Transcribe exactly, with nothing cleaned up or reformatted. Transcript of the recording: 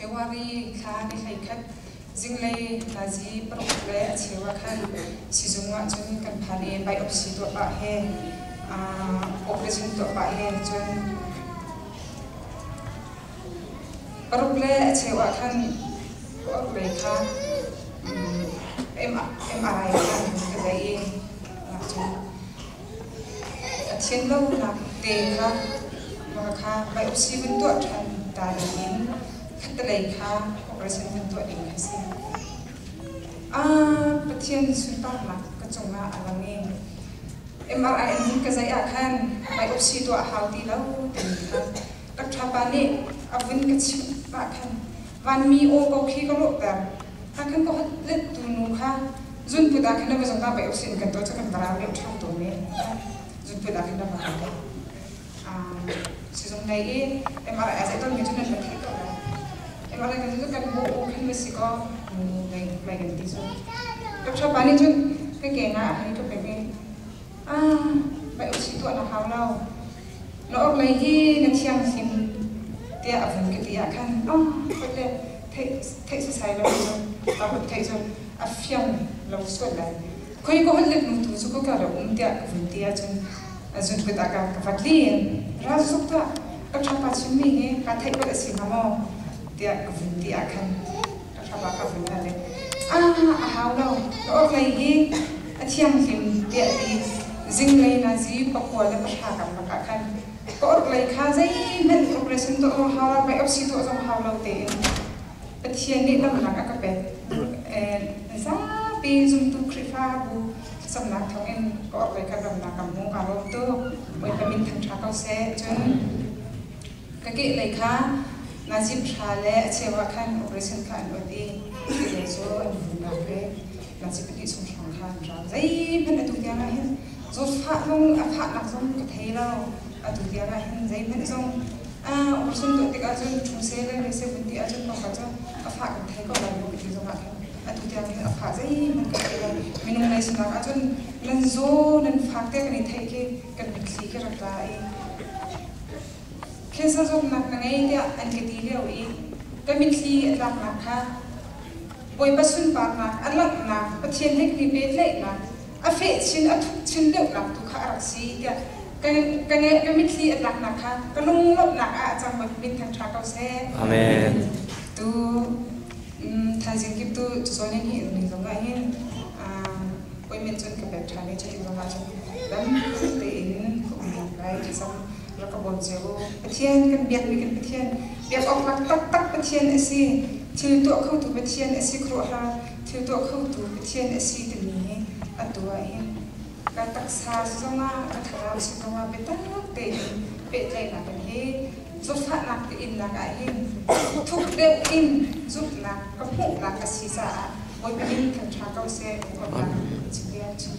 February thla ni hleikhat zinglei nazi paruk le a cheu ah khan sizung ah cun kan phan i biopsy tuah pah he, aa, operation tuah pah he cun paruk le a cheu ah khan paruk lei kha, um, M-, M R I kha ka daih i, aa, cun a thian lonak te kha, mah kha biopsy vun tuah ṭhan ta dingin khattelei kha operation vun tuah ding kha si. Aa, Pathian sunparnak ka cungah a lang i M R I an vun ka zaih ah khan biopsy tuah a hau ti lo timi kha ṭakṭha pa nih a vun ka chimh ah khan vanmi aw ko khi ka lawhter. Kha khan ka hot let tu nu kha zunput ah khan na va zong ah biopsy in kan tuah cu kan va rau lio ṭhau tawn i zunput ah khan na va hau. Aa, sizung nei i M R I a zeihtawn mi cu nan va theih ko lai. M R I kan cu kan hmuh u khan va si ko, hmu nei mai kan ti cu. Ṭakṭha pa nih cun ka keng ah a hei ka pek i, aa, biopsy tuah na hau lo. Na orhlei hi na thianghlim, tiah a vun ka ti ah khan, aa, khuat le theih, theih sasai lo cu, ka hot theih cu a fiang lo sual lai. Khoi ka hot let nu tu cu ka ka lo um, tiah ka vun ti ah cun, a zunput ah ka, ka va tli. Ra zuk tuah, ka ṭhapa chimmi hi ka theih bal a si hnga maw? Tiah ka vun ti ah khan ka ṭhapa ka vun hal le, aa, a hau lo, ka orhlei hi a thianghlim, tiah ti. Zinglei nazi pakua le pahra kam lakah khan ka orhlei kha zeihmanh operation tuah zong hau lo, biopsy tuah zong hau lo tein Pathian nih lamnak a ka pek. Eh, zapi zumtu Khrihfabu thlacamnak thawngin ka orhlei kha lamnak ka hmu ka lawm tuk. Bawipa min thangṭha ko seh. Cun ka kehlei kha nazi pahra le a cheu ah khan operation kha an uat i kehlei cu an vun rak ve. Nazi pahnih chung hrawng kha an rau. Zeihmanh atu tiang ah hin zawtfah zong a fahnak zong ka thei lo. Atu tiang ah hin zeihmanh zong, aa, operation tuah tikah cun ṭhungse le mese vun ti ah cun pawngkam cu a fah kan thei ko lai maw ka ti zongah khan atu tiang hin a fah zeihmanh ka thei lo. Minung lei sinak ah cun nan zaw nan fak tiah kan i theih khi kan mitthli khi rak ta i, cancer zawtnak na ngei tiah an ka ti lio i, ka mitthli a tlaknak kha Bawipa sunparnak, a langhnak, Pathian he kan i pehtlaihnak, a feh chin, a thuk chin deuhnak tu kha a rak si tiah ka, ka, nge-, ka mitthli a tlaknak kha ka lunglawmhnak ah a cang, Bawipa min thangṭha ko seh. Amen. Tu, um, thaizing kip tu cu zawn in hi ni zongah hin, um, Bawipa min cun ka pek ṭhan i, cuti zongah cun dam tein ka umnak lai thisam rak ka bawm cio u. Pathian kan biakmi kan Pathian, biak awk lak taktak Pathian a si, thil tuah khotu Pathian a si, khuaruahhar thil tuah khotu Pathian a si timi hi atu ah hin ka taksa si zongah, ka thlarau si zongah biatak tein pehtlaihnak kan hi. Zawtfahnak ka innak ah hin thuk deuh in zumhnak ka hmuhnak a si caah Bawipa min thangṭha ko seh, ka ci lian chin.